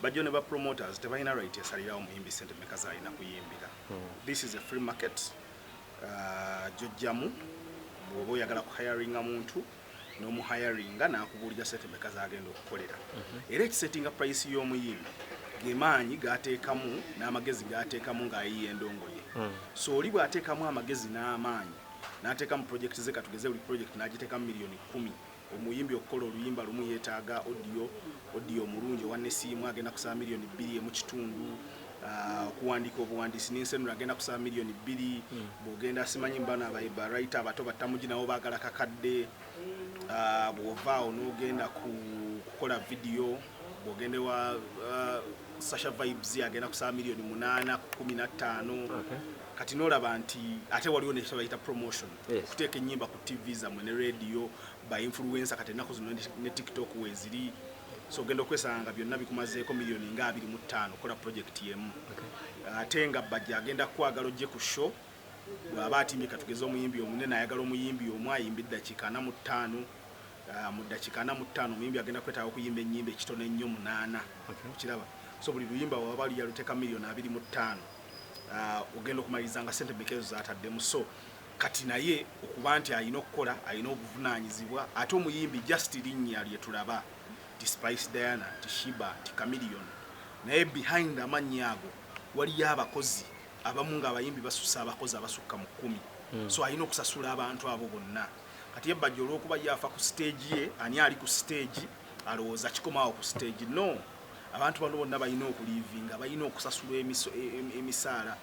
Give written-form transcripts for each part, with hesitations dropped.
Bajjo ne ba promoters tebalina right esalirawo muyimbi sente meka zalina kuyimbira. This is a free market. Jojjamu bw'oba oyagala kuhiringa muntu, n'omuhiringa n'akubuulira sente meka zagenda okukolera. Era ekisettinga price y'omuyimbi gemaanyi gateekamu n'amagezi gateekamu ng'ayiya endongo ye. So oli bw'ateekamu amagezi n'amaanyi n'ateeka mu project ze, katugeze buli project n'agiteekamu miliyoni 10, omuyimbi okukola oluyimba lumu yeetaaga audio omulungi owa nesiimu agenda kusaba miliyoni 2.5. Okuwandiika obuwandiisi n'ensenula agenda kusaba miliyoni 2. Bw'ogenda simanyi mbano ba writer abato battamugi nabo baagala kakadde. Bw'ovaawo n'ogenda ku kukola video, bw'ogenda ewa Sasha Vibes agenda kusaba miliyoni 8 ku 15. Kati n'olaba nti ate waliwo nekye bayita promotion, okuteeka ennyimba ku TV zammwe ne radio, ba influencer. Kati ennaku zino ne TikTok weeziri, so ogenda okwesanga nga byonna bikumazeeko miliyoni nga 25 okukola project emu. Ate nga Bajja agenda kukwagala ojje ku show, bw'aba atimbye katugeze omuyimbi omunene, ayagala omuyimbi omu ayimba eddakiika 45. Mu ddakiika 45 omuyimbi agenda kwetaaga okuyimba ennyimba ekitono ennyo munaana. Okiraba? So buli luyimba waba luyaluteeka miliyoni 25, ogenda okumaliriza nga sente meka ezo zataddemu? So kati naye okuba nti alina okukola, alina obuvunaanyizibwa. Ate omuyimbi just linnya lye tulaba ti Spice Diana, ti Sheebah, ti Chameleone, naye behind amannya ago waliyo abakozi abamu ng'abayimbi basusa abakozi abasukka mu 10. So alina okusasula abantu abo bonna. Kati ebajja olw'okuba ye afa ku stage ye, ani ali ku stage, alowooza kikomaawo ku stage. No, abantu bano bonna balina okulivinga, balina okusasulwa emisaala,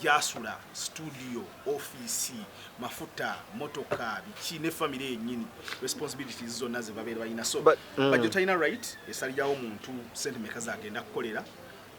gyasula, studio, office, mafuta, motoka, biki, ne family yennyini, responsibilities zonna ze babeera balina. So Bajjo talina right esalirawo muntu sente meka zagenda kukolera.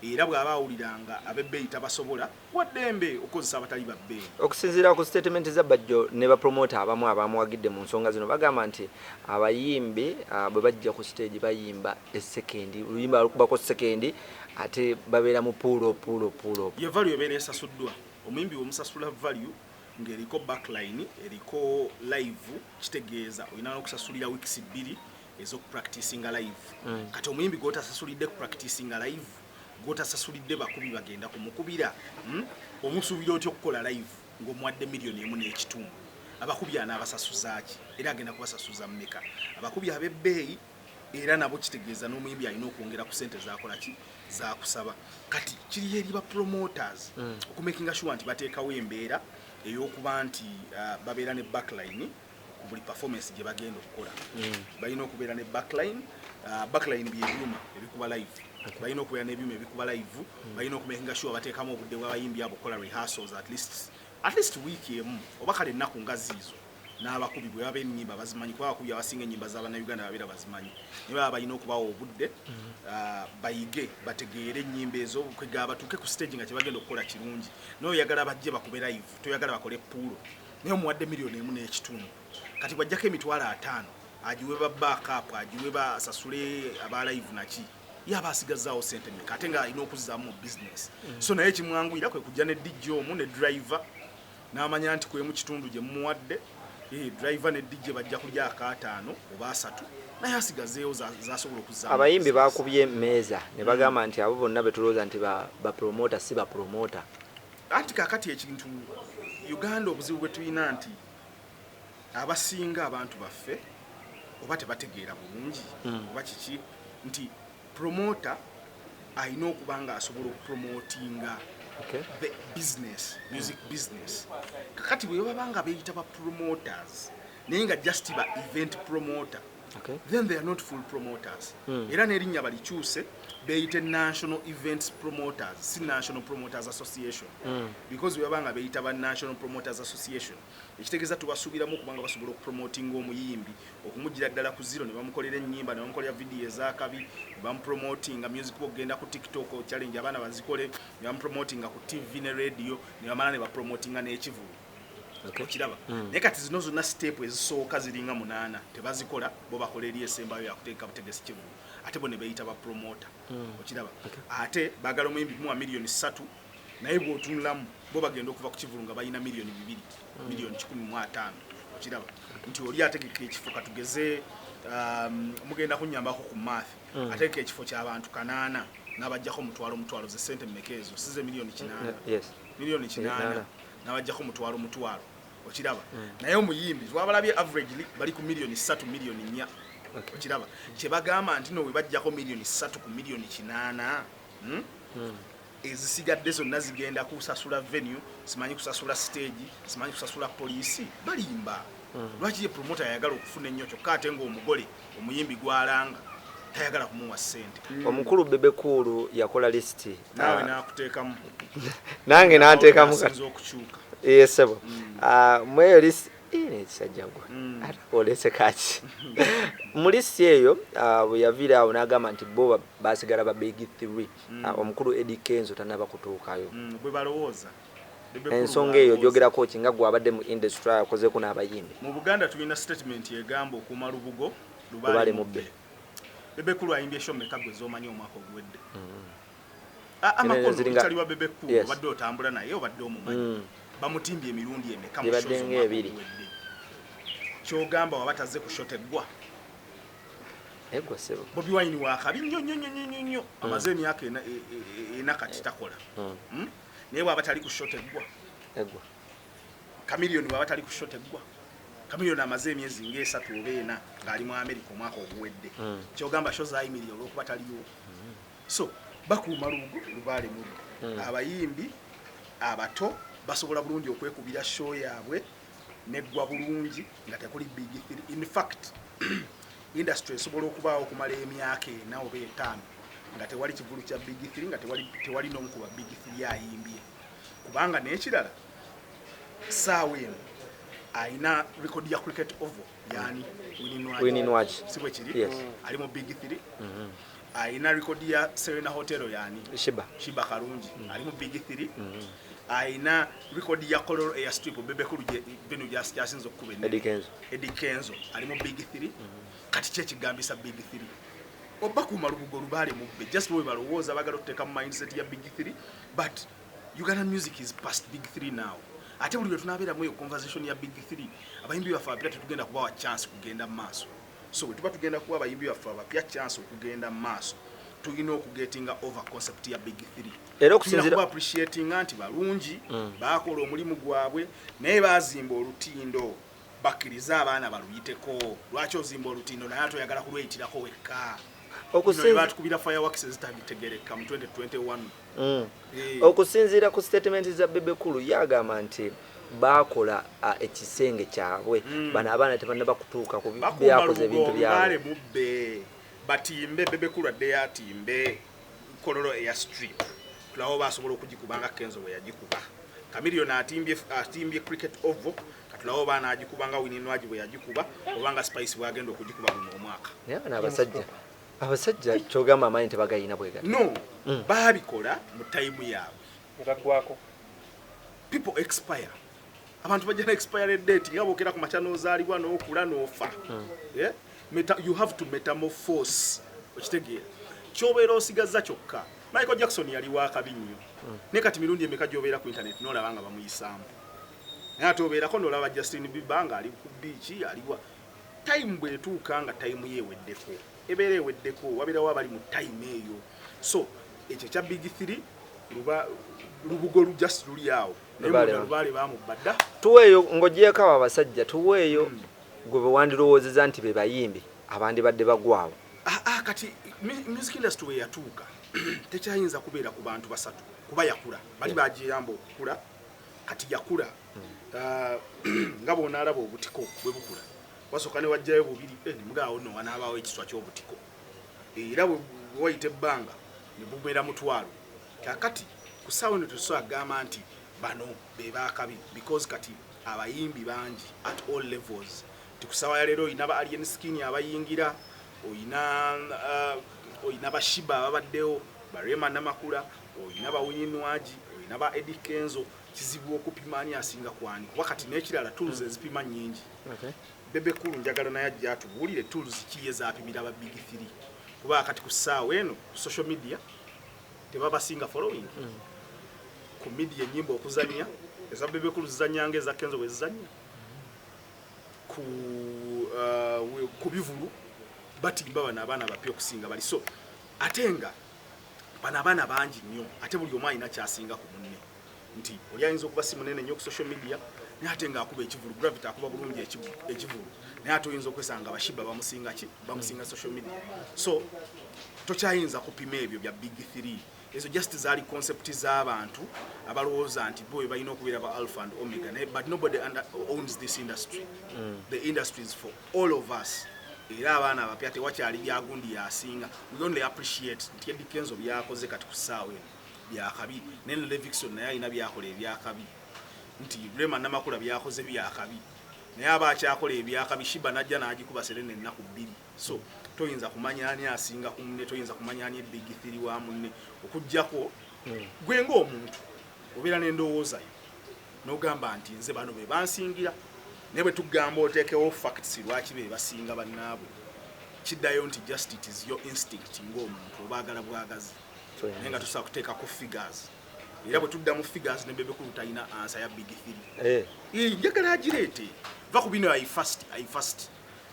Era bw'aba awuliranga ab'ebbeeyi tabasobola, waddembe okukozesa abatali babbeeyi. Okusinziira ku statement za Bajjo ne bapromota abamu abamuwagidde mu nsonga zino, bagamba nti abayimbi bwe bajja ku stage bayimba esekendi, oluyimba balukubako sekendi, ate babeera mu pull up, pull up, pull up. Ye value ebeera esasuddwa omuyimbi. Bwemusasula value ng'eriko backline, eriko live, kitegeeza olina n'okusasulira weeks 2 ez'okupracticinga live. Kati omuyimbi gw'otasasulidde kupracticinga live, gw'otasasulidde bakubi bagenda kumukubira, Omusuubira otya okukola live ng'omuwadde miliyoni 1.5? Abakubi anaabasasuzaaki? Era agenda kubasasuza mmeka abakubi ab'ebbeeyi? Era nabo kitegeeza n'omuyimbi alina okwongera ku sente zakola ki, zakusaba. Kati kiri eri ba promoters okumakinga sure nti bateekawo embeera ey'okuba nti babeera ne backline ku buli performance gye bagenda okukola. Balina okubeera ne backline. Backline byebyuma ebikuba live. Balina okubeera n'ebyuma ebikuba live. Balina okumakinga sure bateekamu obudde bw'abayimbi abo okukola rehearsals, at least wiiki emu oba kale ennaku nga ziizo, n'abakubi bwe baba ennyimba bazimanyi, kuba abakubi abasinga ennyimba z'abannayuganda babeera bazimanyi, naye baba balina okubawa obudde bayige, bategeere ennyimba ezo, kwegaba batuuke ku stage nga kyebagenda okukola kirungi. Naye oyagala bajje bakube live, toyagala bakole pull, naye omuwadde miliyoni 1.5. Kati bw'ajjako 50,000 agiwe ba backup, agiwe basasule aba live naki, ye aba asigazaawo sente meka ate nga alina okuzzaamu mu business? So naye kimwanguyira kwe kujja ne DJ omu ne driver, n'amanya nti kwemu kitundu gye mumuwadde, driver ne DJ bajja kulya akaataano oba asatu, naye asigazeewo zasobola okuzzaamu Abayimbi business. Bakubye meeza ne bagamba nti abo bonna betulowooza nti bapromota si bapromota. Anti kakati ekintu Uganda obuzibu bwe tulina nti abasinga abantu baffe oba tebategeera bulungi oba kiki, nti promoter alina okuba nga asobola okupromotinga the business, music business. Kakati bwe baba nga beeyita ba promoters naye nga just ba event promoter, then they are not full promoters. Era n'erinnya balikyuse, beeyite National Events Promoters, si National Promoters Association, because bwe baba nga beeyita ba National Promoters Association, ekitegeeza tubasuubiramu okubanga basobola okupromotinga omuyimbi okumugira ddala ku zero, ne bamukolera ennyimba, ne bamukolera vidiyo ezakabi, ne bamupromotinga music we okugenda ku TikTok challenge abaana bazikole, ne bamupromotinga ku TV ne radio, ne bamala ne bapromotinga n'ekivulu. Okiraba? Naye kati zino zonna step ezisooka ziringa munaana tebazikola. Bo bakola eri esembayo yakuteeka butegesi kivulu, ate bo ne beeyita ba promoter. Okiraba? Ate baagala omuyimbi kumuwa miliyoni 3, naye bw'otunulamu bo bagenda okuva ku kivulu nga balina miliyoni 2, miliyoni 150. Okiraba nti oli ategeka ekifo, katugeze Mugenda kunyambako ku math. Ateeka ekifo ky'abantu 800 n'abajjako mutwalo mutwalo, ze sente mmeka ezo? Size miliyoni 8? Yes. Miliyoni 8. Nana. N'abajjako mutwalo mutwalo, okiraba? Naye omuyimbi twabalabye, averagely bali ku miliyoni 3, miliyoni 4. Okiraba kyebagamba nti no bwe bajjako miliyoni 3 ku miliyoni 8, Ezisigadde zonna zigenda kusasula venue, simanyi kusasula stage, simanyi kusasula poliisi. Balimba. Lwaki ye promoter yayagala okufuna ennyo, kyokka ate ng'omugole omuyimbi gwalanga tayagala kumuwa ssente? Omukulu Bebe Cool yakola lisiti. Naawe nakuteekamu. Nange nanteekamu kati. Asinza okukyuka. Yesebo, mweyo lisiti nekisajja gwe, ate olese kaki mu lisiti eyo? Bwe yaviira awo n'agamba nti bo basigala ba big three. Omukulu Eddie Kenzo tanaba kutuukayo. Bwe balowooza. Bebe Cool Ensonga eyo bw'alowooza. gyogerako ki nga gwe abadde mu industry, akozeeko n'abayimbi? Mu Buganda tulina statement egamba, okuuma lubugo lubaale lubaale mubbe. Mubbe. Bebe Cool ayimbye show meka gwe z'omanyi omwaka oguwedde? Eno Amakono ziringa- kyali wa Bebe Cool. Obadde otambula naye, obadde omumanyi. Bamutimbye emirundi emeka mu Gibadde shows nga omwaka ebiri. oguwedde? Kyogamba waba tazze ku show teggwa? Egwa, ssebo. Bobi Wine wakabi nnyo nnyo nnyo nnyo nnyo, amaze emyaka ena kati takola. Naye bwaba tali ku show teggwa? Egwa. Chameleone bwaba tali ku show teggwa? Chameleone amaze emyezi nga 3 oba 4 ng'ali mu America omwaka oguwedde. Kyogamba show zayimirira olwokuba taliwo? So bakuuma lubugo lubaale mubbe. Abayimbi abato basobola bulungi okwekubira show yaabwe neggwa bulungi nga tekuli big three. In fact, industry esobola okubaawo okumala emyaka 4 oba 5 nga tewali kivulu kya big three, nga tewali n'omu ku ba big three ayimbye. Kubanga n'ekirala, saawa eno ayina record ya Cricket Oval yani? Winnie Nwagi. Si bwe kiri? Yes. Ali mu big three. Ayina record ya Serena Hotel yani? Sheebah. Sheebah Karungi ali mu big three. Ayina record ya Kololo Airstrip, Bebe Cool venue gyasinza okukuba ennene. Eddie Kenzo. Eddie Kenzo ali mu big three. Kati ki ekigambisa big three? Oba kuuma lubugo lubaale mubbe, just bwe balowooza bagala okuteeka mu mindset ya big three. But Ugandan music is past big three now. Ate buli lwe tunaabeeramu eyo conversation ya big three, abayimbi baffe abapya tetugenda kubawa chance kugenda mu maaso. So bwe tuba tugenda kuwa abayimbi baffe abapya chance okugenda mu maaso, tulina okugetinga over concept ya big three. Era Tulina okusinziira kuba appreciatinga nti balungi, bakola omulimu gwabwe, naye bazimba olutindo, bakkirize abaana baluyiteko. Lwaki ozimba olutindo naye ate oyagala kulweyitirako wekka? Batukubira fireworks ezitagitegereka mu 2021. Okusinziira ku statement za Bebe Cool, yagamba nti bakola ekisenge kyabwe. Bano abaana tebannaba kutuuka ku Bakuuma byakoze lubugo ebintu lubaale byabwe. Mubbe, batimbe. Bebe Cool addeyo atimbe Kololo Airstrip, tulawo basobola okugikuba nga Kenzo bwe yagikuba. Chameleone atimbye Cricket Oval, katulawo baana agikuba nga Winnie Nwagi bwe yagikuba, oba nga Spice bwagenda okugikuba guno omwaka. Naye bano abasajja kyogamba amaanyi tebagayina bwe gati? No, baabikola mu time yaabwe. Ne baggwako. People expire. Abantu bajja na expired date, nga bwokera ku makya n'ozaalibwa n'okula n'ofa. Yeah? You have to metamorphose, okitegeera? Kyobeera osigazza kyokka. Michael Jackson yali wakabi nnyo, naye kati mirundi emeka gy'obeera ku internet n'olaba nga bamuyisaamu? Naye ate obeerako n'olaba Justin Bieber ng'ali ku beach aliwa. Time bw'etuuka nga time ye eweddeko, ebeera eweddeko. Wabeerawo abali mu time eyo. So ekyo ekya big three luba lubugo lu just luli awo, naye Lubaale. munda lubaale bamubba dda. Tuweeyo, ng'ogyeko abo abasajja, tuweeyo gwe bwe wandirowoozeza nti be bayimbi abandibadde bagwawo. Kati music industry we yatuuka tekyayinza kubeera ku bantu basatu, kuba yakula, bali bagiyamba okukula. Kati yakula. Nga bw'onaalaba obutiko bwe bukula, wasooka ne wajjayo bubiri, nemugaawo nno wanaabaawo ekiswa ky'obutiko, era bwe wayita ebbanga ne bumera 10,000. Kakati ku ssaawa eno tetusobola kugamba nti bano be baakabi, because kati abayimbi bangi at all levels. Ti ku ssaawa ya leero oyina ba Alien Skin abayingira, oyina ba Sheebah ababaddewo, ba Rema Namakula, oyina ba Winnie Nwagi, oyina ba Eddie Kenzo. Kizibu okupima ani asinga kwani, kuba kati n'ekirala tools ezipima nnyingi. Bebe Cool njagala naye ajja atubuulire tools ki ezapimira ba big three, kuba kati ku ssaawa eno ku social media tebabasinga following. Ku media ennyimba okuzannya eza Bebe Cool zizannya nga eza Kenzo bwe zizannya. Ku bivulu Batimba bano abaana bapya okusinga bali. So ate nga bano abaana bangi nnyo, ate buli omu alina kyasinga ku munne, nti oli ayinza okuba si munene nnyo ku social media, naye ate ng'akuba ekivulu. Gravity akuba bulungi ekivulu, naye ate oyinza okwesanga ba Sheebah bamusinga ki? Bamusinga social media. So tokyayinza kupima ebyo bya big three. Ezo just zaali concept z'abantu abalowooza nti bo be balina okubeera ba alpha and omega, naye but nobody owns this industry. The industry is for all of us. Era abaana abapya tewakyali byagundi yasinga. We only appreciate nti Eddy Kenzo byakoze kati ku ssaawa eno byakabi, naye ne Levixone naye alina byakola ebyakabi, nti Rema Namakula byakoze byakabi, naye aba akyakola ebyakabi. Sheebah najja n'agikuba Serena ennaku 2. So toyinza kumanya ani asinga ku munne, toyinza kumanya ani ebig three wa munne, okugjako gwe ng'omuntu obeera n'endowooza yo n'ogamba nti nze bano be bansingira. Naye bwe tugamba oteekewo facts lwaki be basinga bannaabwe, kiddayo nti just it is your instinct ng'omuntu obaagala bwagazi, naye nga tosobola kuteekako figures. Era bwe tudda mu figures, ne Bebe Cool talina answer ya big three. Njagala agireete. Va ku bino I first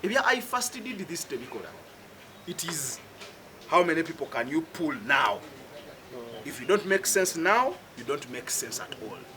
ebya I first did this, tebikola. It is how many people can you pull now. If you don't make sense now, you don't make sense at all.